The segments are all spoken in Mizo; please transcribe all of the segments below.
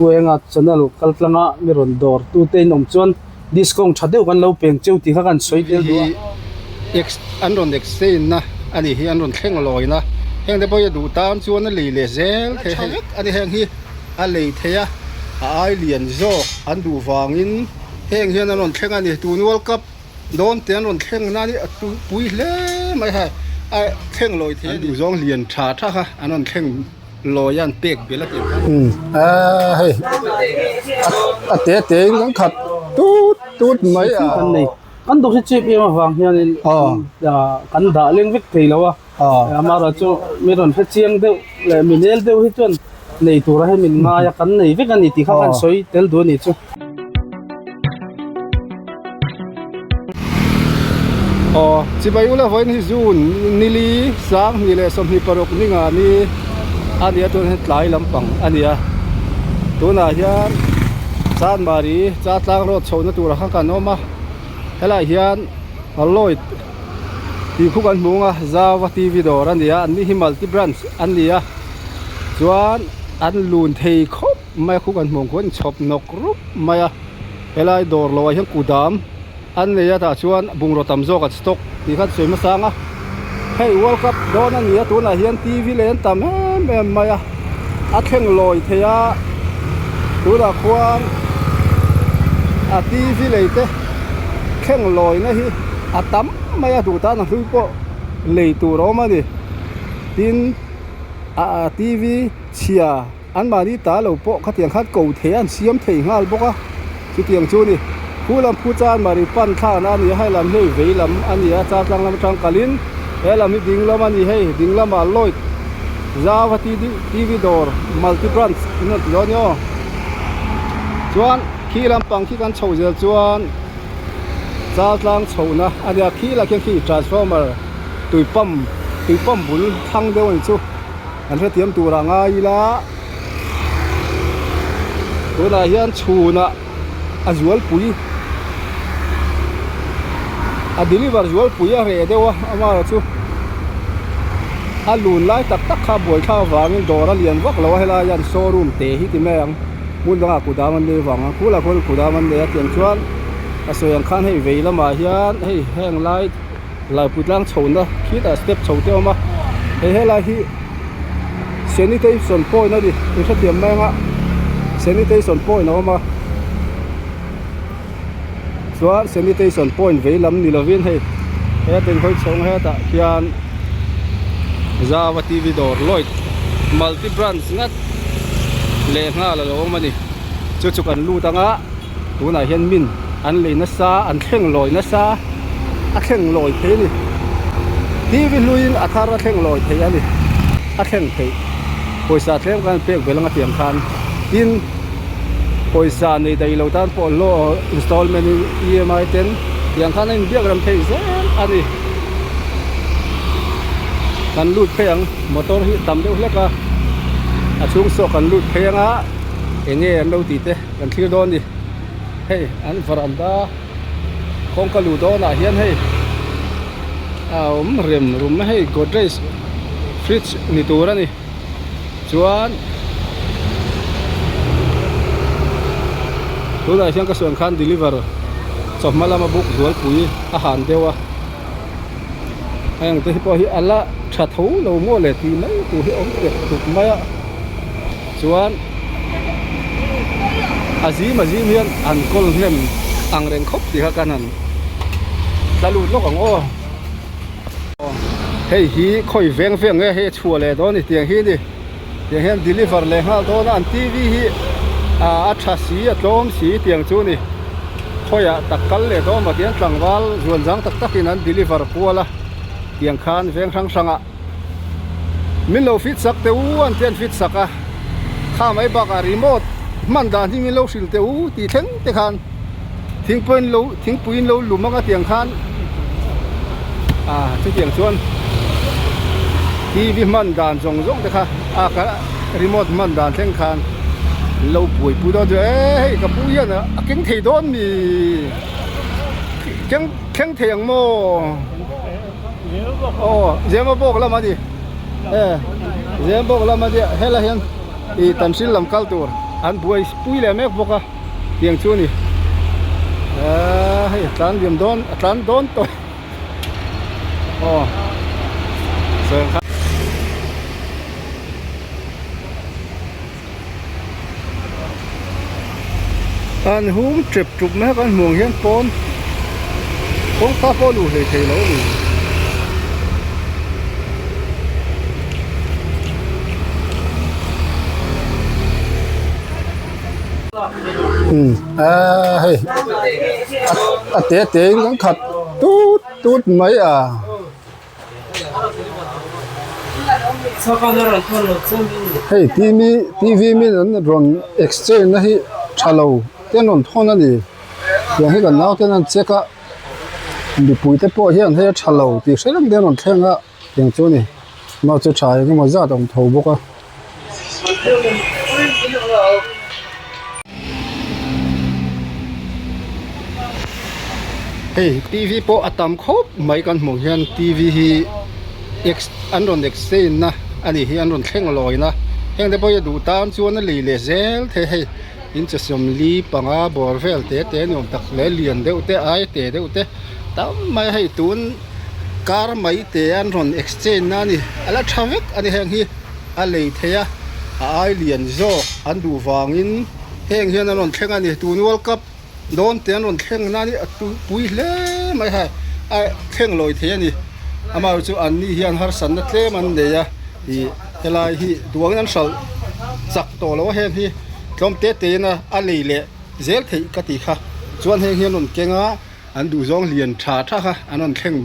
Enga channel kal tlanga mi rawn dawr tu te in awm chuan discount tha deuh kan lo peng cheu tih kha kan sawi tel duh a. Ex an rawn exchange na a nih hi an rawn thleng lawi na heng te pawh hi a duh tan chuan a lei leh zel thei tha vek a ni heng hi a lei thei a a ai lian zawk an duh vangin heng hian an rawn thleng a ni tun world cup dawn te an rawn thleng na a ni a pui hle mai hei a thleng lawi thei an duh zawng lian tha tha kha an rawn thleng. Lawi an pek belh a tih kha. Hei a te te in kan khat tut tut mai a. Kan nei kan dawr hi chip em avang hianin kan dah leng vek thei lo a amaherawh chu mi rawn hre chiang deuh leh mi nel deuh hi chuan nei tura hei min ngai a kan nei vek a ni tih kha kan sawi tel duh a ni chu. Aw, chibai ula vawiin hi June nili 20 leh 26 ni nga ni a nia tun hian tlai lampang a ni a tunah hian Chanmari Chatlang road chhohna turah khan kan awm a helaiah hian Lloyd tih khu kan hmu ang a Java T V dawr a ni a an ni hi multi branch an ni a chuan an lun thei khawp. Mai khu kan hmuh ang khuan chhawp nawk rup mai a helai dawr loh ah hian kudam an nei a tah chuan bungraw tam zawk an stock tih kha an sawi hmasa ang a hei world cup dawn a ni a tunah hian T V leh an tam em em mai a a thleng lawi thei a tunah khuan a T V lei te thleng lawi na hi a tam mai a duh tan a hlui pawh lei tur a awm a ni tin a T V chhia. An mahni ta lo pawh khatiang khan ko thei a, an siam thei nghal bawk a, chutiang chu a ni. Khu lam phu chan mari pan thlan a ni a, hei lam hi vei lam a ni a, char tlang lam atang kalin he lam hi ding lam a ni hei, ding lamah Lloyd Java TV dawr multi branch in rawn ti dawn a ni aw. Chuan khi lampang khi kan chhoh zel chuan char tlang chhohna a nia, khi lah khian khi transformer tui pump tui pump bul thlang deuh a ni chu. An hrethiam tur a ngai ila tunah hian chhunah a zualpui a deliver zualpui a reh deuh a amaherawh chu a lun lai tak tak kha buaithlak avangin dawr a lian vak lo a helai hian showroom te hi ti mai ang hmun dangah kudam an nei vang ang khulah khuan kudam an nei a tiang chuan a sawi ang khan hei vei lamah hian hei heng lai. Laipui tlang chhohna khitah step chho te a awm a hei helai hi sanitation point a ni in hrethiam mai anga sanitation point a awm a chuan sanitation point vei lam ni lovin hei heta in hawi chho ang hetah khian Java T V dawr Lloyd multi branch ngat leh nghal a lo awm a ni chu chu kan lut anga. Tunah hian min an lei nasa an thleng lawi nasa a thleng lawi thei a ni T V hluiin a thar a thleng lawi thei a ni a thleng theih pawisa tlem khan pek belh anga tiang khan tin pawisa nei daih lo tan pawh law installment in E M I ten tiang khan a inbiak rem thei zel a ni kan lut phei ang motor hi tam deuh hlek a a chhung saw kan lut phei anga eng nge an lo tih te. Kan thlir dawn ni hei an varanda kawngka luh dawnah hian hei a awm rem rum a hei godrej fridge ni tur a ni chuan tunah hian ka sawi ang khan deliver chawhma lama buk zualpui a han deuh a heng te hi pawh hi a la tha tho lo maw le tih mai tur hi a awm tek tuk mai a. Chuan a zim a zim hian an kawl hnem ang reng khawp tih kha kan han tla lut lawk ang aw. Hei hi khawi veng veng nge hei a chhuah leh dawn a ni tiang hi a ni. Tiang hian deliver leh nghal dawn a an T V hi a tha si a tlawm si tiang chu a ni. Khawiah tak kal leh dawn maw tiang tlangval zuan zang tak takin an deliver kual a tiang khan veng hrang hrangah. Min lo fit sak teh u an ti an fit sak a, kha mai bakah remote hman dan hi min lo hrilh teh u tih thleng te khan thingpui in lo thingpui in lo lum anga tiang khan ah chutiang chuan T V hman dan zawng zawng te kha a ka remote hman dan thleng khan lo buaipui dawn chu e hei ka pu hian a keng thei dawn mi keng thleng thei ang maw. Aw Zemabawk lam a ni e Zemabawk lam a nia helai hian ih Tanhril lam kal tur. an buai pui leh mek bawk a tiang chu a ni aaa hei a tlan liam dawn a tlan dawn tawh aw sawi ang kha. An hung tep tup mek an hmuh ang hian pawn kawngka pawh a luh hlei thei lo a ni. Umm hei a te te in kan khat tut tut mai a. Hei TV TV min an rawn exchange na hi tha lo te an rawn thawn a ni tiang hi kan nau ten an check a mipui te pawh hian hei a tha lo tih hre reng te an rawn thleng a tiang chu a ni nau chu tha eng emaw zat a awm tho bawk a. Hei tv pawh a tam khawp mai kan hmuh hian tv hi ex an rawn exchange na a nih hi an rawn thleng lawi na heng te pawh hi a duh tan chuan a lei leh zel thei hei inche sawmli panga bawr vel te te ni awm tak leh lian deuh te ai te deuh te tam mai a hei tun kar mai te an rawn exchange na a ni a la tha vek a ni heng hi a lei thei a a ai lian zawk an duh vangin heng hian an rawn thleng a ni tun world cup dawn te an rawn thleng na a ni a tupui hle mai hei a thleng lawi thei a ni amaherawhchu chu an ni hian harsatna tlem an nei a ih helai hi duangin an hralh chak tawh lo a heng hi tlawm te te in a lei leh zel theih ka tih kha chuan heng hi an rawn keng a. An duhzawng lian tha tha kha an rawn thleng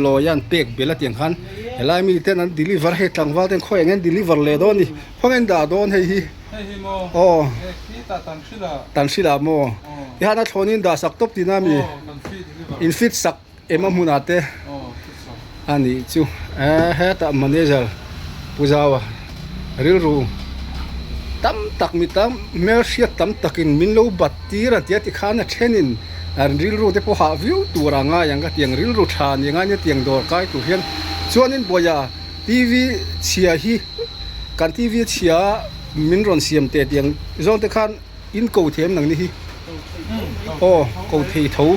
lawi a an pek belh a tiang khan helai mi ten an deliver hei tlangval ten khawiah nge an deliver leh dawn a ni khawnge an dah dawn hei hi aw Tanhril ah maw tihian a thlawn in dah sak tawp tihna a mi in fit sak em a hmunah te a nih chu hetah manager Pu Zaua rilru tam tak mi tam hmelhriat tam takin min lo bat tir a tia tikhan a thenin an rilru te pawh hah viau tur a ngai ang ka tiang rilru tha ni ngai nia tiang dawr kai tur hian chuanin buaia tv chhia hi kan tv chhia min rawn siam teh tiang zawng te khan in ko thiam nang ni hi aw ko thei tho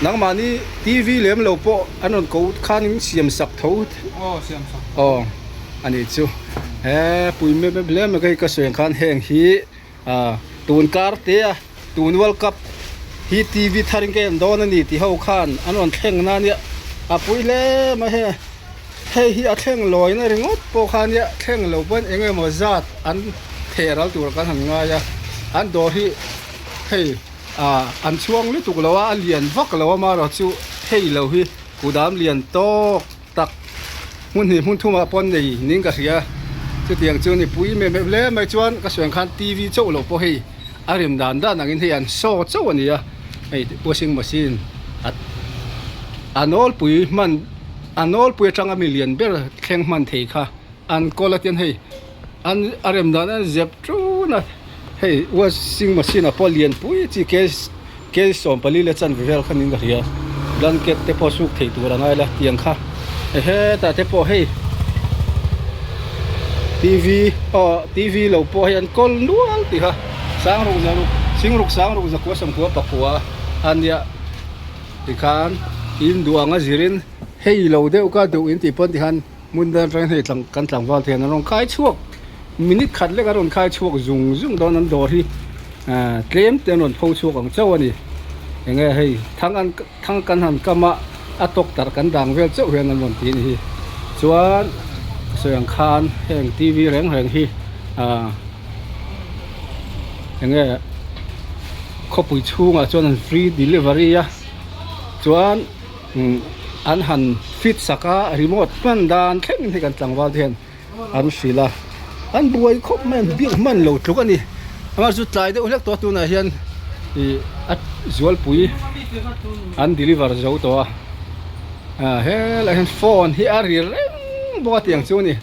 nangmahni tv lem lo pawh an rawn ko khan in siam sak tho aw a nih chu he pui mep mep hle mai ka hei ka sawi ang khan heng hi ah tun kar te a tun world cup hi tv thar in ka en dawn a ni tih ho khan an rawn thleng na nia a pui hle mai hei hei hi a thleng lawi na ringawt pawh kha nia thleng lo pawn eng emaw zat an theh ral tur kan han ngai a an dawr hi hei ah an chhuang lutuk lo a a lian vak lo a amaherawhchu hei lo hi kudam lian tawk tak hmun hnih hmun thumah pawh nei niin ka hria chutiang chu ni pui meh meh hle mai chuan ka sawi ang khan tv chauh loh pawh hei a rem dan dan angin hei an saw chauh a ni a hei washing machine a a nawlpui hman a nawlpui atanga milian ber thleng hman thei kha an kawl a tian hei an a rem dan an zep tun a hei washing machine ah pawh lianpui chi Kei 14 leh chanve vel khan in ka hria blanket te pawh suk thei tur a ngai la tiang kha hetah te pawh hei tv aw tv lo pawh hei an kawl nual tih kha sangruk zaruk singruk sangruk zakua sawmkua pakua a nia tikhan in duh anga zirin hei lo deuh ka duh in tih pawn tikhan hmun dang atangin hei kan tlangval te hian an rawn khai chhuak minute khat lek a rawn khai chhuak zung zung dawn an dawr hi. Ahh tlem te an rawn pho chhuak ang chauh a ni enge hei thang an thang kan han kam a a tawk tarh kan dang vel chauh hian an rawn ti a ni hi chuan sawi ang khan heng tv reng reng hi ahh enge khawpui chhungah chuan an free delivery a chuan umm an han fit sak a remote hman dan thleng hi kan tlangval te hian. An hrilh a, an buai khawp mai a, biak hman lo tluk a ni. Amah chu tlai deuh hlek tawh a tunah hian ih a zualpui an deliver zo tawh a. Ah helaiah hian phone hi a ri reng bawk a tiang chu a ni.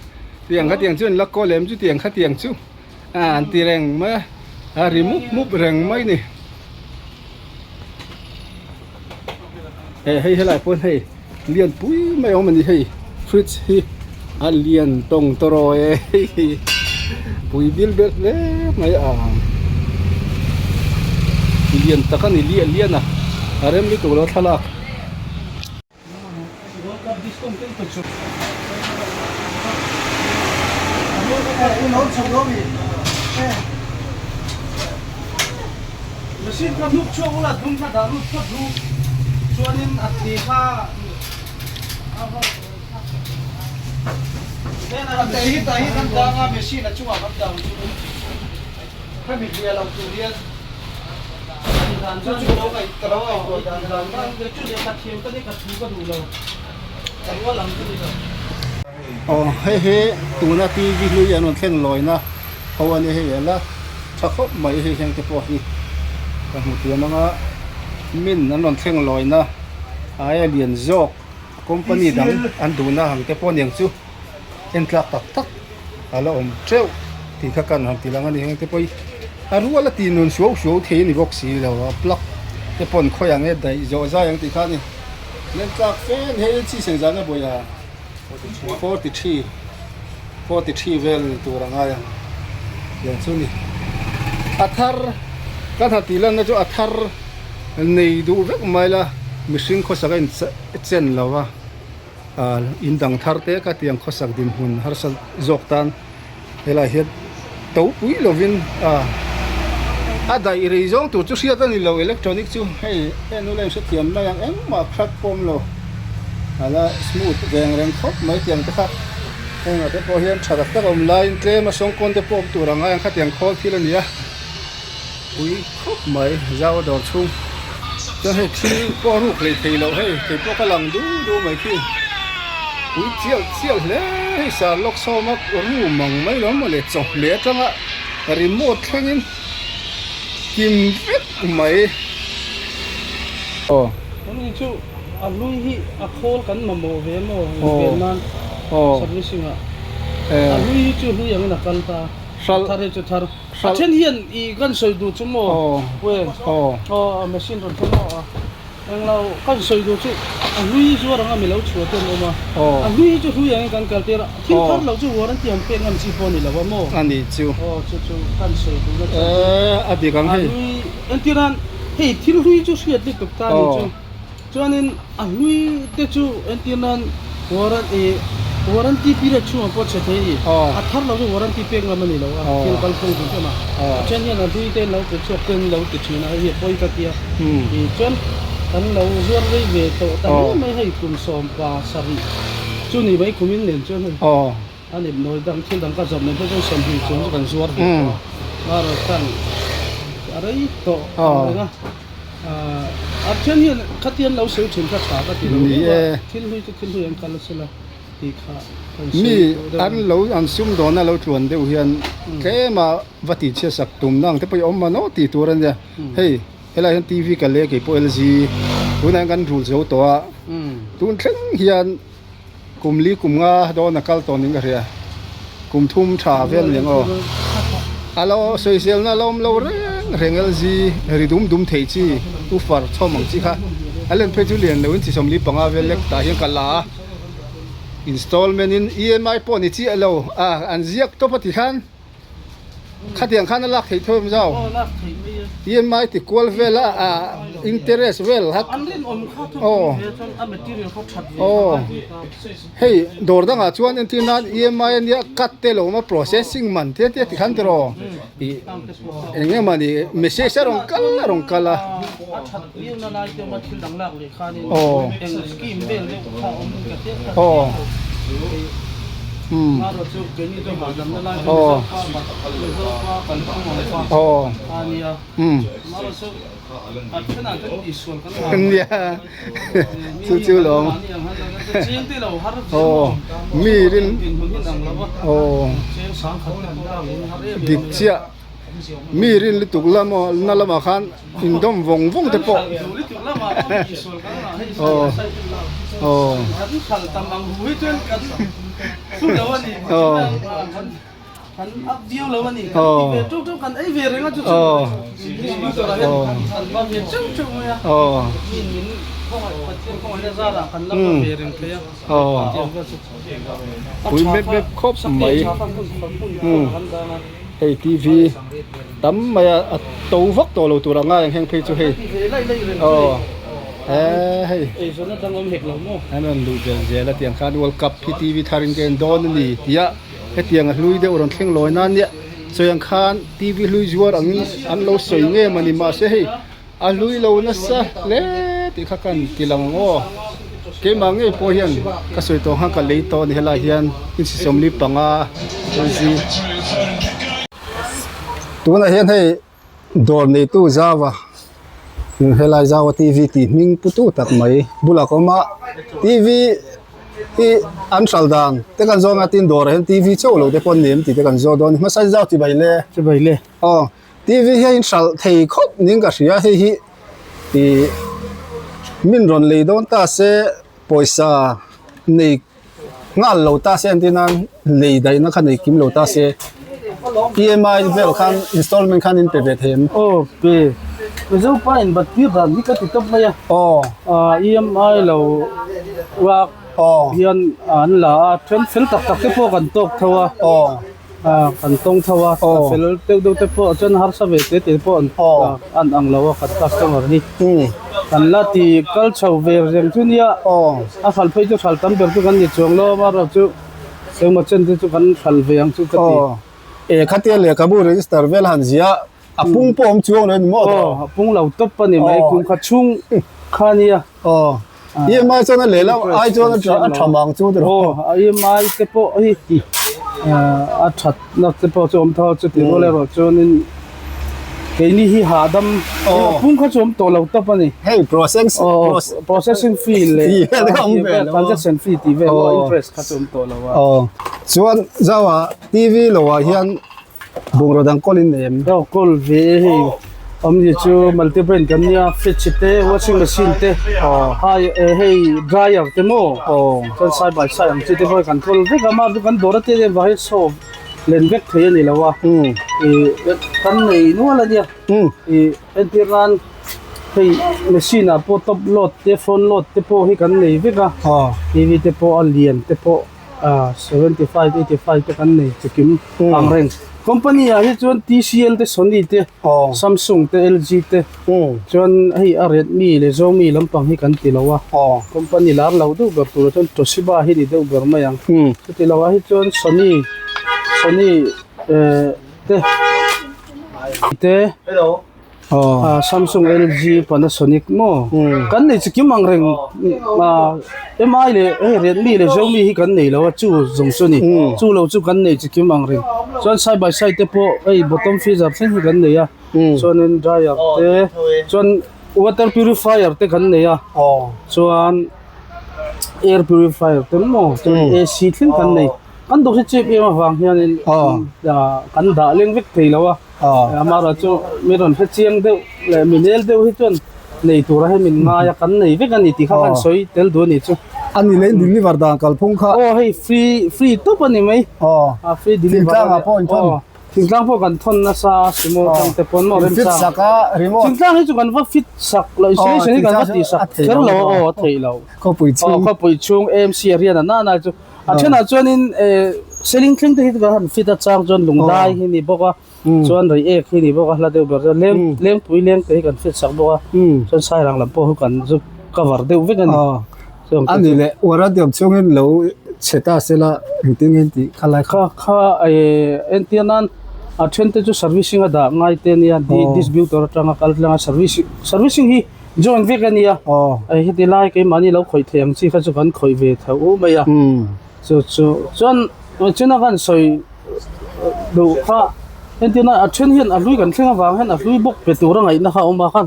Tiang kha tiang chu an la kawl em chu tiang kha tiang chu ah an ti reng mai a, a ri mup mup reng mai a ni. Hei helai pawh hei lian pui mai a awm a ni hei fridge hi a lian tawng tawrawi e hei pui bil ber hle mai a ang. Lian tak a ni liah lian a, a rem lutuk lo thlalak. Machine kha hnuk chhuak ula dum kha dah lut phawt ru chuanin a thi kha Machine a chungah kan dah ang chu Hemi hliah lo tur hian chu chu ka lo ngaih ka lo ngaihtuah dan dan dan kei chu lehkha thiam ka ni ka thu ka duh lo ka rual ang ka ni lo. Aw hei hi tuna TV hlui an rawn thleng lawina ho a nia hei ela tha khawp mai hei hian te pawh hi ka hmu thiam anga min an rawn thleng lawina aia lian zawk company dang an duhna ang te pawh aniang chu en tlak tak tak. A la awm teuh tih kha kan han ti lang a ni heng te pawh hi a rual a tih nun suau suau thei a ni bawk si lo a plug te pawn khawi ang e daih zawh zai ang tih kha a ni len tlak fe a ni hei chi seng zan a buai a 43 43 vel tur a ngai ang tiang chu a ni a thar kan han tih lanna chu a thar nei duh vek mai la mihring khawsak a in chen lo va. In dang thar te ka tiang khawsak dinhmun harsa zawk tan helai hian to pui lovin a daih rei zawng tur chu hriat a ni lo electronic chu hei heng nula in hrethiam mai ang engmah crack pawh awm lo ala smooth veng reng khawp mai tiang te kha hengah te pawh hian tha tak tak a awm laiin tlem a sawngkawn te pawh awm tur ang ngai ang khatiang khawl thil a ni a. Pui khawp mai zau a dawr chhung chuan hei thil pawh a ruk hlei thei loh hei kei pawh ka lang du du mai khi pui chial chial hle hei sar lawk sawm a room ang mai lo maw le chawhmeh atanga remote thlengin kim vek mai aw. Ani chu a hlui hi a khawl kan mamawh ve maw inven nan servicing ah a hlui hi chu hlui angin a kal ta a thar hi chu thar. A then hian i kan sawi duh chu maw we aw machine rawn thleng maw a englo kan sawi duh chu a hlui zuar anga milo chhuah te an awm a a hlui hi chu hlui angin kan kal tir a thil thar lo chu warranty an pek ngam chi pawh a ni lo a maw a ni chu aw chu chu kan sawi duh na chu a dik ang hei a hlui entir nan hei thil hlui chu hriat lutuk ta ni chu. Chuanin a hlui te chu entir nan warranty warranty period chhungah pawh chhe thei a ni. A thar lo chu warranty pek ngam a ni lo a, thil kal phung hrim hrim a. A then hian a hlui te lo pe chhuak te an lo ti thin a, hei hi a pawi ka tia. Tih chuan kan lo zuar rei ve tawh ta hle mai hei kum 17 chu ni mai kumin nen chuan hei a nep nawi dang thil dang ka zawrh nen phei chuan 20 chuang chu kan zuar ve tawh a. Marawtan a rei tawh ang reng a. A then hian khatian lo sawi thin kha tha ka ti lo viau a, thil hlui chu thil hlui an kal a sela tih kha kan sawi Mi tawh deuh an lo an sum dawna lo tluan deuh hian tlema va tih chhiat sak tumna ang te pawh i awm mah nawh tih tur a nia. Hei helai hian TV ka lei a keipawh LG tunah hian kan rul zo tawh a, tun thleng hian Kum li kum nga dawn a kal tawh ning ka hria. Kum thum tha vel ning aw. A lo sawiselna a lo awm lo reng reng LG ri dum dum thei chi ufar chhawm ang chi kha a len phei chu lian loin chi 45 vel lek tah hian ka la a. Installment in EMI pawh ni chiah lo a an ziak tawp a ti khan. Khatiang khan a lak theih tho em zau? EMI ti kual vel a a interest vel hat aw aw hei dawr dangah chuan entir nan EMI ania cut te lo awm a processing man te te ti khan tiraw ih eng emaw ni message a rawn kal a rawn kal a aw aw. Umm aw aw umm nia chu chu lawm aw mi rin aw dik chiah mi rin lutuk lama na lamah khan indawm vawng vawng te pawh aw aw aw aw aw pui mep mep khawp mai umm. Hei TV tam mai a a to vak tawh lo tur a ngai ang heng phei chu hei aw he hei an rawn luh zel zel a tiang khan world cup hi TV thar in ka en dawn a ni tia hetiang a hlui deuh rawn thleng lawi nan nia sawi ang khan TV hlui zuar angin an lo sawi nge mawni mahse hei a hlui lo nasa hle tih kha ka han ti lang ang aw keimah ngei pawh hian ka sawi tawh khan ka lei tawh a ni helaiah hian inchi 45 LG tunah hian hei dawr neitu zau a helai zau a TV tih hming pu tu tak mai bulah ka awm a TV hi an hral dan te kan zawng a tin dawrah hian TV chauh lo te pawh an nei em tih te kan zawt dawn a ni hmasa zau chibai le chibai le aw. TV hian in hralh thei khawp niin ka hria hei hi ih min rawn lei dawn ta se pawisa nei nghal lo ta se entir nan lei daihna kha nei kim lo ta se EMI vel khan installment khan in pe ve thei em? Aw pe Mizo pa in bat tir dan hi ka ti tawp mai a aw EMI lo uak aw hian an la a then fel tak tak te pawh kan tawk tho a aw. Kan tawng tho a, a fel deuh deuh te pawh chuan harsa ve te te pawh an ang lo a kan customer hi. Kan la ti kal chho ve reng chu nia, a hral phei chu hral tam ber chu kan ni chuang lo amaherawh chu engemaw chen te chu kan hral ve ang chu ka ti. E khatia lehkhabu register vel han zia a pung pawh awm chuang lo a ni maw? Aw a pung lo tawp a ni mai kum khat chhung kha nia. Aw EMI chuan a leh lo ai chuan a tha mang chu tiraw. Aw EMI te pawh hi a that na te pawh chu awm tho a chuti rual erawh chuanin keini hi hahdam pung kha chu awm tawh lo tawp a ni. Hei process processing fee leh transaction fee tih vel interest kha chu awm tawh lo a. Aw chuan Zau-a TV lo ah hian Bungraw dang kawl in nei em? Aw kawl ve e hei awmzia chu multi brand kan nia fridge te washing machine te hai hei dryer te maw chuan side by side ang chi te pawh hi kan kawl vek a mahse kan dawr a te em vang hian saw len vek thei a ni lo a ih kan nei nual a nia ih entir nan hei machine ah pawh top load te front load te pawh hi kan nei vek a TV te pawh a lian te pawh. 75 85 te kan nei chikim ang reng company ah hi chuan TCL te Sony te Samsung te LG te chuan hei a Redmi leh Xiaomi lampang hi kan ti lo a company lar lo deuh ber turah chuan Toshiba hi ni deuh ber mai ang chuti lo ah hi chuan Sony Sony te te Samsung, LG, Panasonic maw kan nei chi kim ang reng MI leh hei Redmi leh Xiaomi hi kan nei lo a chu zawng chu a ni chu lo chu kan nei chi kim ang reng chuan side by side te pawh hei bottom freezer thleng hi kan nei a chuanin dryer te chuan water purifier te kan nei a chuan air purifier te maw chuan AC thleng kan nei kan dawr hi chep em avang hianin kan dah leng vek thei lo a. Amaherawh chu mi rawn hre chiang deuh leh mi nel deuh hi chuan nei tura hei min ngai a kan nei vek a ni tih kha kan sawi tel duh a ni chu. A ni leh deliver dan kalphung kha. Aw hei free free tawp a ni mai. Aw free deliver. Thingtlang ah pawh in thawn. Aw thingtlang pawh kan thawn nasa a sumo tang te pawn maw remchang. Fit sak a remote. Thingtlang hi chu kan va fit sak lo insulation hi kan va tih sak kher lo aw a theih lo. Khawpui chhung. Aw khawpui chhung AMC a rian a nana chu. A thenah chuanin eh seling thleng te hi chu kan han fit a chang chuan lungdai hi ni bawk a chuan rei ek hi ni bawk a hla deuh ber chuan leng lengpui leng te hi kan fit sak bawk a chuan sairang lam pawh hi kan zu cover deuh vek a ni. A ni leh warranty awm chhungin lo chhe ta sela engtin nge tih kha lai kha kha eh entir nan a then te chu servicing a dah ngai te ania distributor atanga kal tlanga servicing servicing hi Join vek a nia. Hei heti lai keimahni lo khawih thei ang chi kha chu kan khawih ve tho mai a. Chu chu chuan chuna kan sawi duh kha entirna a then hian a hlui kan thleng avang hian a hlui bawk pe tura ngaihna kha a awm a khan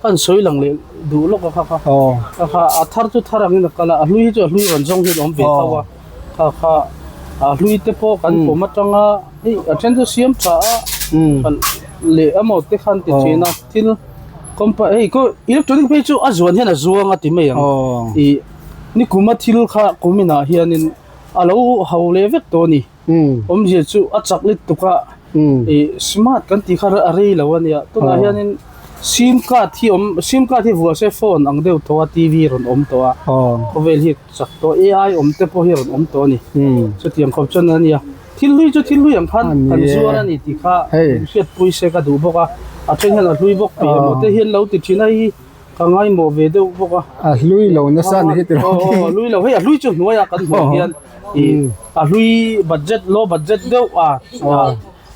kan sawi lang leh duh lawk a kha kha. Kha kha a thar chu thar angin a kal a, a hlui hi chu a hlui rawn zawng hian a awm ve tho a. Kha kha a hlui te pawh kan pawm atanga hei a then chu siam tha a leh amaw te khan ti thin a thil. Compa hei ko electronic phei chu a zuan hian a zuang a ti mai ang ih ni kuma thil kha kumin ah hianin a lo ho leh vek tawh a ni awmzia chu a chak lit tuk a ih smart kan tih kha a rei lo a nia tunah hianin sim card hi awm sim card hi vuah se phone ang deuh tawh a T V rawn awm tawh a khawvel hi chak tawh A I awm te pawh hi rawn awm tawh a ni chutiang khawp chuan a nia. Thil hlui chu thil hlui ang khan kan zuar a ni tih kha min hriatpui se ka duh bawk a, a then hian a hlui bawk tih emaw te hian lo ti thin a, hei hi ka ngaimawh ve deuh bawk a. A hlui lo nasa a ni hi tiraw? Aw a hlui lo, hei a hlui chu hnuaiah kan hmuh hian ih a hlui budget low budget deuh a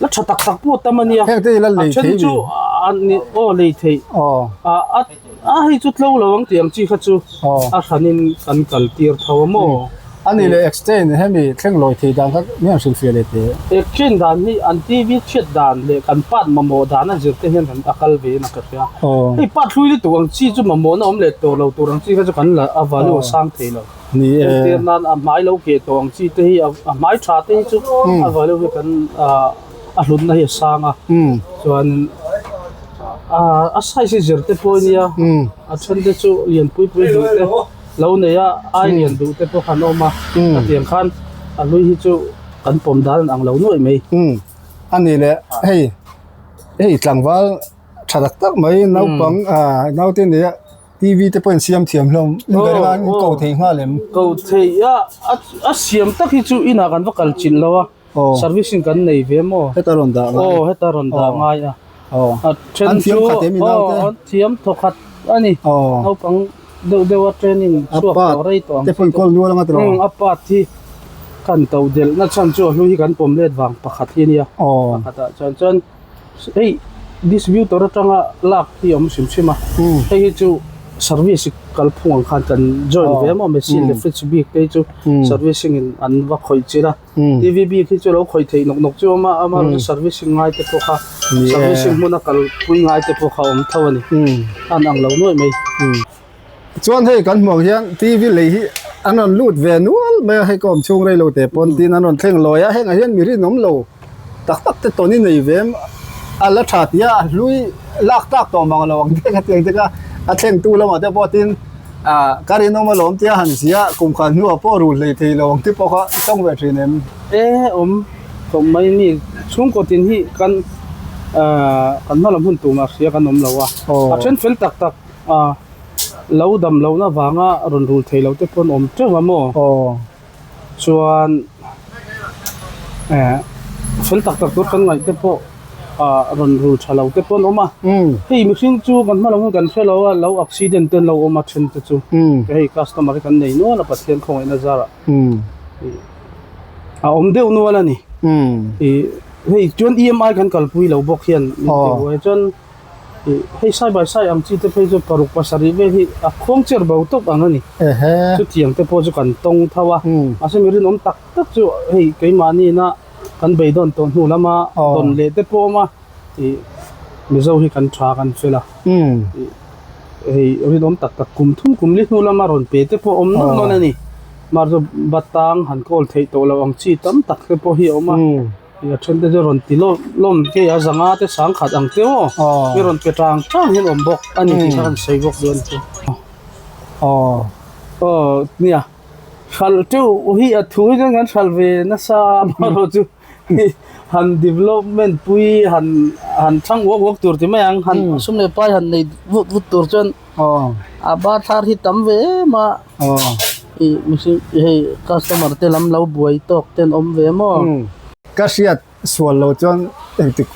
la tha tak tak pawh tam a nia, a then chu aw lei theih a A hei chu tlo lo ang tih ang chi kha chu a hranin kan kal tir tho a maw? A nih leh exchange hemi thleng lawi thei dan kha mi an hrilhfiah leh teh. Exchange dan hi an TV chhiat dan leh kan part mamawh dan a zir te hian kan a kal ve in a ka hria. Hei part hlui lutuk ang chi chu mamawhna awm leh tawh lo tur ang chi kha chu kan la a value a sang thei lo. Entir nan a hmai lo keh tawh ang chi te hi a hmai tha te hi chu a value hi kan a hlutna hi a sang a chuan a size hi zir te pawh ania a then te chu lian pui pui duh te lo nei a ai lian duh te pawh khan a awm a hetiang khan a hlui hi chu kan pawm dan ang lo nuaih mai. A ni leh hei hei tlangval tha tak tak mai naupang naute nia. TV te pawhin siam thiam hlawm in ber anga in ko thei nghal em? Ko thei a, a siam tak hi chu inah kan va kal chilh lo a, servicing kan nei ve maw? Heta rawn dah ngai. Aw heta rawn dah ngai a. A then chu aw an thiam thawkhat a ni. Naupang deuh deuh a training chhuak tawh rei tawh ang. Te pawhin kawl nual anga tiraw? A part hi kan to delh na chhan chu a hlu hi kan pawm let vang pakhat hi a nia. Pakhatah chuan chuan Hei distributor atanga lak hi a awm hrim hrim a, hei hi chu service kalphung ang khan kan join ve em awm e, machine leh fridge bik te hi chu servicing in an va khawih chilh a, TV bik hi chu lo khawih theih nawk nawk chu a awm a, amaherawhchu servicing ngai te pawh kha servicing hmuna kalpui ngai te pawh kha a awm tho a ni, a an ang lo nuaih mai. Chuan hei kan hmuh ang hian TV lei hi an rawn lut ve nual mai a, hei ka awm chhung rei lo teh pawn tin an rawn thleng lawi a, hengah hian mi rinawm lo tak tak te tawn i nei ve em a la tha tih a, a hlui lak tlak tawh mang lo ang te ka ti ang te kha a thleng tu lamah te pawh tin ah ka rinawm alawm tia han zia kum khat hnuah pawh rul hlei thei lo ang te pawh kha i tawng ve thin em? E awm tawh mai mi chhungkaw tin hi kan ah kan hmalam hun tumah hria kan awm lo a, a then fel tak tak. A lo dam lohna vanga rawn rul thei lo te pawh an awm teuh a maw? Aw. Chuan eh fel tak tak tur kan ngaih te pawh ah rawn rul tha lo te pawh an awm a. Hei mihring chu kan hma lam kan hre lo a, lo accident te an lo awm a then te chu. Hei customer hi kan nei nual a Pathian khawngaihna zarah. A awm deuh nual a ni. Ih hei chuan EMI kan kalpui lo bawk hian min ti buai a chuan. Hei side by side ang chi te phei chu paruk pasarih vel hi a khuang cher bo tawp ang a ni. Chutiang te pawh chu kan tawng tho a. Mahse mi rinawm tak tak chu hei keimahni ina kan beidawn tawh hnu lama dawn leh te pawh a awm a. Ih Mizo hi kan tha kan fel a. Hei rinawm tak tak kum thum kum li hnu lama rawn pe te pawh a awm nawlh nawlh a ni. Mahse batang han kawl theih tawh loh ang chi tam tak te pawh hi a awm a. A then te chu rawn ti lawm lawm te a zanga te sang khat ang te aw mi rawn pe tang tang hian awm bawk a ni tih kha kan sawi bawk dawn chu aw aw nia hralh teuh hi a thu hi chuan kan hralh ve nasa amaherawh chu han development pui han han thlang uak uak tur ti mai ang han sum leh pai han nei vut vut tur chuan a bar thar hi tam ve em a ih mihring hei customer te lam lo buai tawk te an awm ve maw. Ka hriat sual lo chuan engtik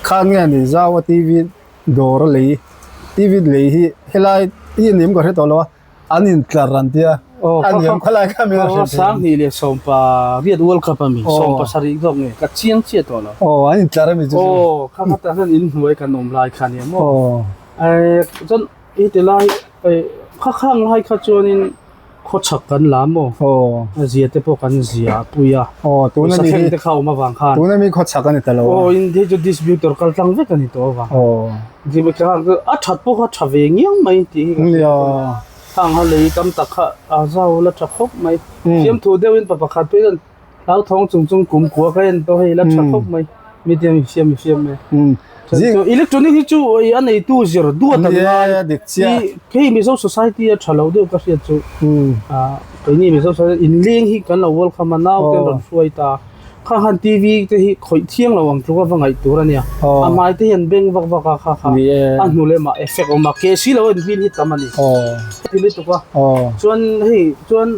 khan nge ni Zaua TV dawr a lei TV lei hi helai hi a nim ka hre tawh lo a an intlar an tia a niam khalai kha min a hre thei. 2010 riat World Cup a mi 17 zawk nge ka chiang chiah tawh lo. Aw an intlar a mi chu. Aw kha kha tah hian inhnuai kan awm lai kha nia maw. Aw chuan heti lai kha khang lai kha chuanin khawchhak kan la maw? Aw. A zia te pawh kan zia a pui a. Aw tuna mi hi. te kha awm avang khan. Tuna mi khawchhak a ni ta lo a. Aw in hei chu distributor kal tlang vek a ni tawh avang. Aw. Zima kha a that pawh kha tha ve ngiang mai tih hi ka hria. Khang ha lei tam tak kha a zau la tha khawp mai. Fiamthu deuhin pa pakhat phei chuan Hlauthawng chung chung kum kua ka en tawh hei la tha khawp mai mi te mi siam mi siam e chu electronic hi chu a neitu zir duat an ngai hei Mizo society a tha lo deuh ka hriat chu keini Mizo society inleng hi kan lo welcome a nau te an rawn hruai ta kha khan TV te hi khawih thiang lo ang tluk a va ngaih tur a nia a hmai te hian beng vak vak a kha kha a hnu lemah effect a awm a ke si lo a inhlin hi tam a ni ti lutuk a chuan hei chuan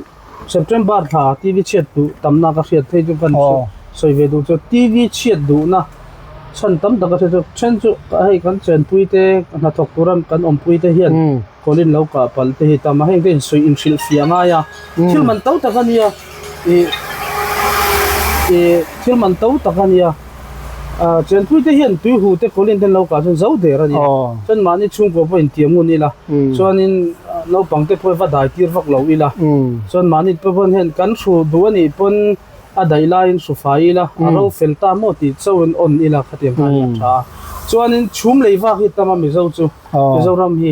September thla TV chhiat duh tamna ka hriat phei chu kan Sawi ve duh chu TV chhiat duhna chhan tam tak a hre chu then chu hei kan chenpui te hnathawk tura kan awmpui te hian kawlin lo kah palh te hi tam a heng te insawi inhrilh fiah a ngai a thil man to tak a nia ih ih thil man to tak a nia ah chenpui te hian tui huh te kawlin te an lo kah chuan zo der a ni chuan mahni chhungkua pawh intiam ngun ila chuanin naupang te pawh va dai tir vak lo ila chuan mahni te pawh hian kan hru duh a nih pawn. A daih laiin hru fai ila, a ro fel ta maw tih chauhin on ila khatiang khan a tha a. Chuanin chhum lei vak hi tam a Mizo chu, Mizoram hi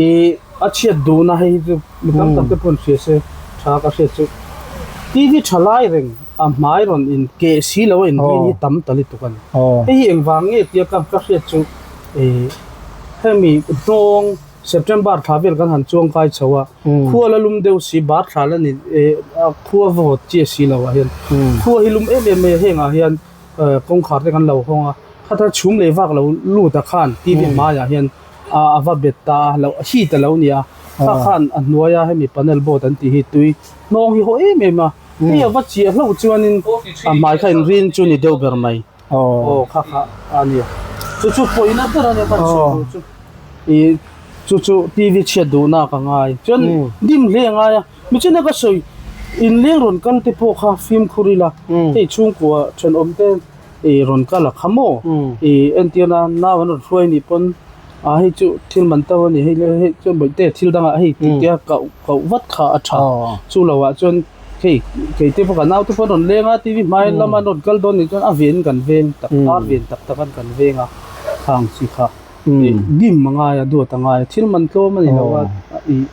i a chhiat duhna hei hi chu mi tam tak te pawhin hria se tha ka hriat chu. TV tha lai reng a hmai rawn in keh si lo a inrin hi tam ta lutuk a ni. Hei hi engvang nge tia ka hriat chu i hemi hnawng September thla vel kan han chuang kai chho a, khua la lum deuh si, bar thla la ni a khua vawt chiah si lo ah hian khua hi lum em em mai a, heng ah hian kawngkhar te kan lo hawng a, khatah chhum leh vak lo lut ah khan TV hmai ah hian a va bet ta a, lo heat a lo ni a, kha khan a hnuai a hemi panel board an tih hi tui hnawng hi haw em em a, hei a va chiah hlauh chuanin a hmai kha inrin chu ni deuh ber mai. Aw kha kha a nia chu chu pawina ber a nia ka chhiat duh chu ih chu chu TV chhiat duhna ka ngai chuan dim hle a ngai a michina ka sawi inleng rawn kal te pawh kha fimkhur ila hei chhungkua thenawm te ih rawn kal a kha maw ih entirna nau an rawn hruai nih pawn ah hei chu thil man to a ni hei hei chuan bawihte thil dangah hei tih te a koh koh vat kha a tha chu lo ah chuan. Hei kei te pawh ka nau te pawh an rawn leng a TV hmai lama an rawn kal dawn nih chuan a ven kan veng tak ar ven tak tak an kan veng a khang chi kha dim a ngai a duat a ngai a thil man tlawm a ni lo a ih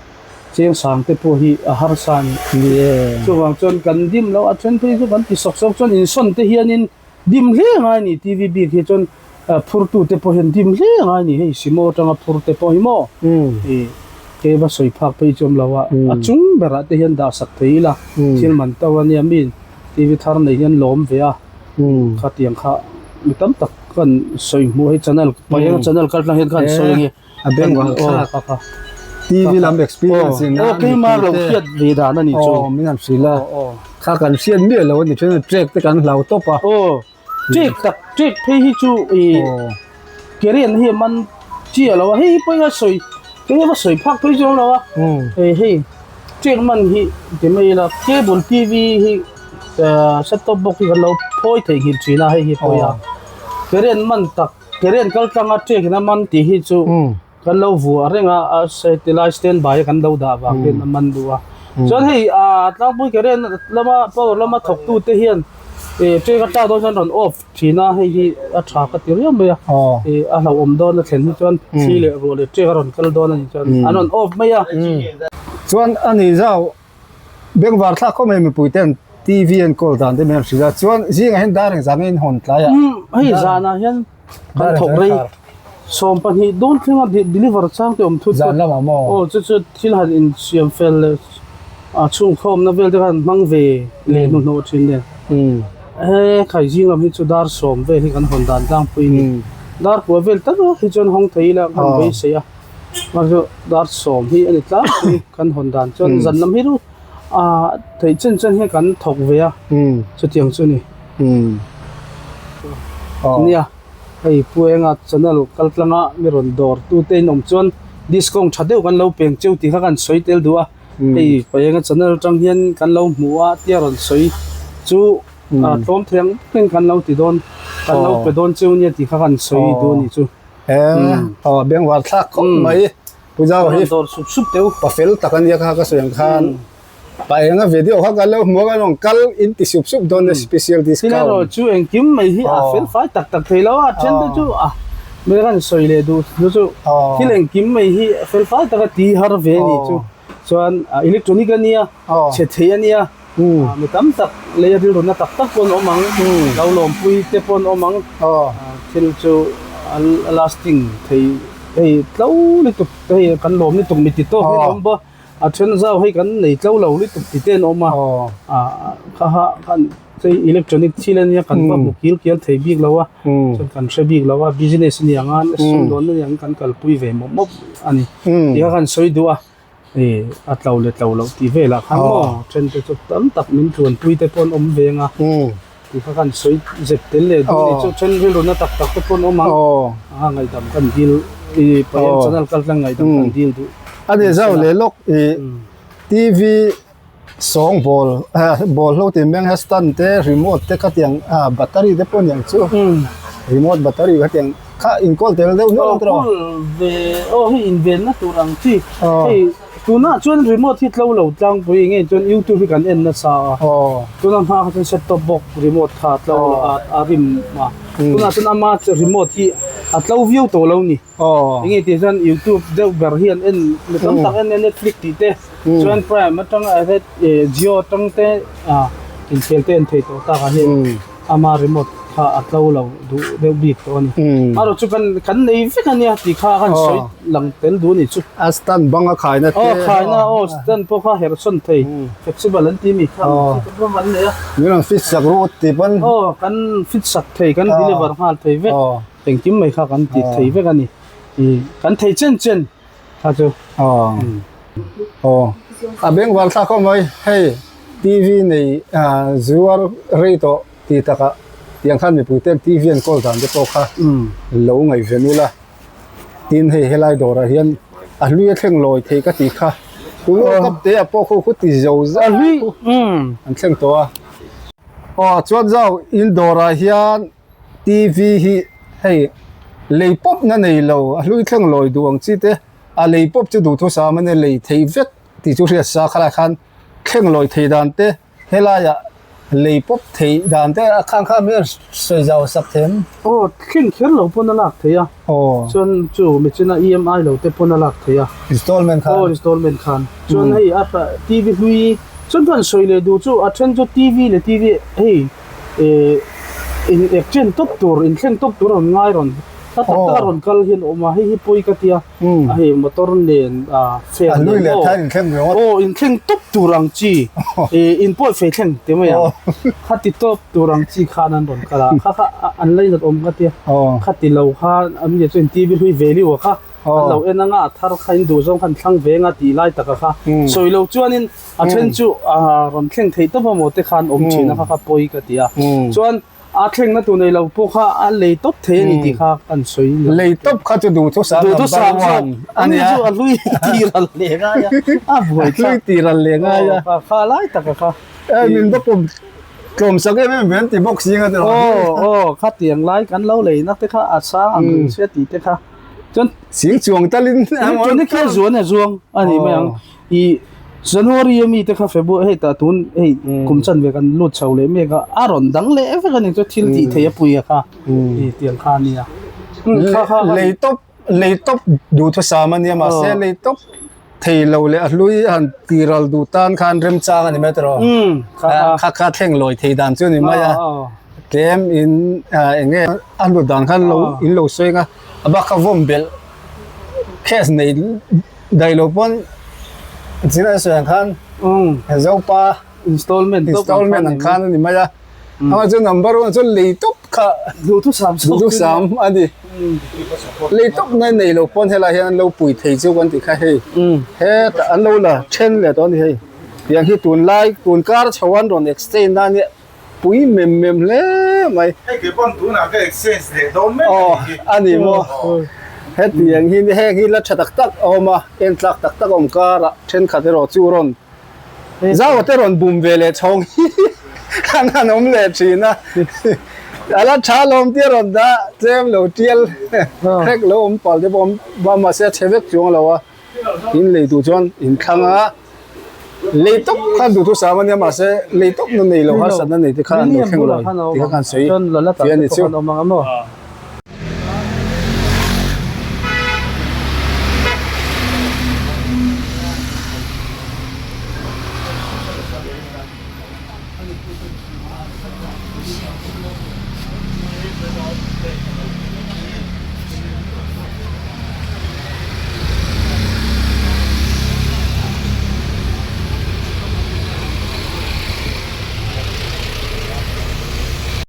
cheng sang te pawh hi a harsa a ni chuvang chuan kan dim loh a then phei chu kan ti sawk sawk chuan insawn te hianin dim hle a ngai a ni TV bik hi chuan phur tu te pawh hian dim hle a ngai a ni hei simo atanga phur te pawh hi maw ih ke va sawi phak phei chu awm lo a a chung berah te hian dah sak thei ila thil man to a nia mi TV thar nei hian lawm ve a khatiang kha mi tam tak kan sawi hmuh hei channel paih channel kal tlang hian khan sawi a nge a beng vang thlak TV lam experience in aw keima lo hriat ve dan a ni chu aw min han hrilh a kha kan hriat miah lo a ni then track te kan hlau tawp a aw Trek tak trek phei hi chu ih kerian hi a man chiah lo a hei hi pawh a sawi hei a va sawi phak phei chu awm lo a hei hei trek man hi ti mai ila cable TV hi set top box hi kan lo phawi theih nghilh thin a hei hi pawh a kerian man tak kerian kal tlang a trek in a man tih hi chu. Kan lo vuah reng a, a tilai stand by a kan lo dah vang hian a man duh a. Chuan hei ah tlangpui current lama power lama thawk tu te hian ih train a tlak dawn chuan rawn off thin a, hei hi a tha ka ti riau mai a. Ih a hlauhawm dawn a thlen hi chuan thli leh ruah leh train a rawn kal dawn a nih chuan an rawn off mai a. Chuan a ni zau Bengvar thlak khawp mai mipui ten TV an kawl dan te mai an hrilh a, chuan zingah hian dar engzah nge in hawn tlai a? Hei zanah hian kan thawk rei 12 dawn thleng a deliver chang te awm thut Zan lamah maw? Aw chu chu thil han insiam fel leh a chhungkhawmna vel te khan hmang ve leh hnuhnawh thin nen. He khai zing lam hi chu dar sawm vel hi kan hawn dan tlangpui a ni. Dar kua vel tak hi chuan hawng thei ila kan beisei a. Chu dar sawm hi a ni tlangpui kan hawn dan chuan zan lam hi chu ah theih chen chen hian kan thawk ve a chutiang chu a ni nia hei Pu Enga channel kal tlanga mi rawn dawr tu te in awm chuan discount tha deuh kan lo peng cheu tih kha kan sawi tel duh a hei Pu Enga channel atang hian kan lo hmu a tia rawn sawi chu tlawm thei ang bawkin kan lo ti dawn kan lo pe dawn cheu nia tih kha kan sawi duh a nih chu. He aw bengvar thlak khawp mai puja hi dawr sup sup teu pa fel tak ania kha ka sawi ang khan pa enga video kha kan lo hmu a kan rawn kal in ti sup sup dawn a special discount thil erawh chu engkim mai hi a fel fai tak tak thei lo a then te chu a mi kan sawi leh duh chu chu thil engkim mai hi a fel fai tak a ti har ve a ni chu chuan electronic ania chhe thei ania mi tam tak lei a rilruna tak tak pawn awm ang lo lawmpui te pawn awm ang thil chu a lasting thei hei tlo lutuk hei kan lawm lutuk mi ti tawk hi an awm bawk a then zau hei kan nei tlo lo lutuk ti te an awm a kha ha khan chei electronic thil ania kan va hmu kil kial thei bik lo a chuan kan hre bik lo a business a ni ang a sumdawnna ni ang kan kalpui ve mawp mawp a ni tih kha kan sawi duh a. Hei a tlo leh tlo loh tih velah khan maw then te chu tam tak min tluanpui te pawh an awm ve ang a. tih kha kan sawi zep tel leh duh a ni. Chu then rilru na tak tak te pawh an awm ang. A ngaihdam kan dil i Payam channel kal tlang ngaihdam kan dil duh. A ni zau leh lawk i TV sawng ball ball hlo tih meng hian stand te remote te khatiang ah battery te pawh aniang chu remote battery khatiang kha inkawl tel deuh nual ang tawh. Kawl ve aw hei invenna tur ang chi hei tunah chuan remote hi tlo lo tlangpui enge chuan youtube hi kan en nasa a tuna hma kha chuan set top box remote kha tlo lo a a rim a tunah chuan ama remote hi a tlo viau tawh lo ni. Enge tih chuan youtube deuh ber hi an en mi tam tak en a netflix tih te chuan prime atang a het jio atang te ah inkhel te an thei tawh tak ah hian ama remote kha a tlo lo duh deuh bik tawh a ni. Erawh chu kan kan nei vek a nia tih kha a han sawi lang tel duh a ni chu. A stand bang a khaina te. Aw khaina aw stand pawh kha herhsawn thei flexible an ti mi kha ang chi te pawh an nei a. Min rawn fit sak ru tih pawn. Aw kan fit sak thei kan deliver nghal thei vek. Engkim mai kha kan ti thei vek a ni. I kan thei chen chen kha chu. Aw. Aw. A bengvar thlak khawp mai. Hei TV nei zuar rei tawh tih takah tiang khan mipui ten TV an kawl dan te pawh kha lo ngaihven ula. Tin hei helai dawrah hian a hlui a thleng lawi thei ka tih kha. Tun World Cup te ah pawh khu khu ti zo zau an thleng tawh a. Aw chuan zau in dawrah hian TV hi hei lei pawp na nei lo a hlui thleng lawi duh ang chi te a lei pawp chu duh thusam a nia lei thei vek tih chu hriat sa khalai khan thleng lawi thei dan te helaiah lei pawp thei dan te a khang kha mi sawi zau sak them. Aw thleng kher lo pawn a lak thei a chuan chu michina EMI lo te pawn a lak thei a installment khan aw installment khan chuan hei a TV hlui chuan chuan sawi leh duh chu a then chu TV leh TV hei. Ih in exchange tawp tur in thleng tawp tur a rawn ngai rawn hla tak tak a rawn kal hian a awm a hei hi pawi ka tia a hei motor nen ah fan nen aw aw in thleng tawp tur ang chi ih in pawi fei thleng ti mai ang khati tawp tur ang chi khan an rawn kal a kha kha an lainat awm ka tia khati lo kha an nia chuan TV hlui value a kha an lo en anga a thar kha in duh zawng khan thlang ve anga tih lai taka kha sawi lo chuanin A then chu a rawn thleng theih tawp a maw te khan awm thin a kha kha pawi ka ti a. Chuan a thlengna tur nei lo pawh kha a lei tawp thei a ni tih kha kan sawi lo. Lei tawp kha chu duhthusam number one a nia. Ani chu a hlui tiral leh ngai a, a buai thlak. A hlui tiral leh ngai a. Aw kha lai tak a kha. E min va pawm tlawm sak em em ve an ti bawk si anga tiraw. Aw aw khatiang lai kan lo leina te kha a sang ang sia tih te kha. Chuan sing chuang talin. Chuan hi kha zuan a zuang a ni mai ang. I January a mi te kha February hei tah tun hei kum chan ve kan lut chho leh mek a a rawn dang leh vek a ni chu thil tih theih a pui a kha i tiang kha a nia. Lei tawp lei tawp duhthusam a nia mahse lei tawp thei lo leh a hlui a han tiral duh tan khan remchang a ni mai tawh kha kha thleng lawi thei dan chu a ni mai a tlem in eng nge a hlut dan khan lo in lo sawi ang a a bak kha vawm belh cash nei Dai lo pawn zir a sawi ang khan Zopa installment installment ang khan a ni mai a. Amah chu number one chu lei tawp kha duhthusam duhthusam a ni. Lei tawp na nei lo pawn helai hian an lo pui thei chu kan tih kha hei hetah an lo la then leh tawh a ni hei. Tiang hi tunlai tun kar chho an rawn exchange na nia pui mem mem hle mai. Hei kei pawn tunah ka exchange leh dawn mek a nih hi. Aw a ni maw. Hetiang hi heng hi la tha tak tak a awm a, en tlak tak tak a awm karah thenkhat erawh chu rawn zau te rawn bum ve leh chhawng hi an han awm leh thin a. A la tha lawm tia rawn dah tlem lo tial hrek lo awm pal te pawh awm va mahse a chhe vek chuang lo a. In lei duh chuan in thlang a. Lei tawp kha duh thusam a nia mahse lei tawp na nei lo harsatna nei te kha an lo thleng lo tih kha kan sawi fiah a ni chu.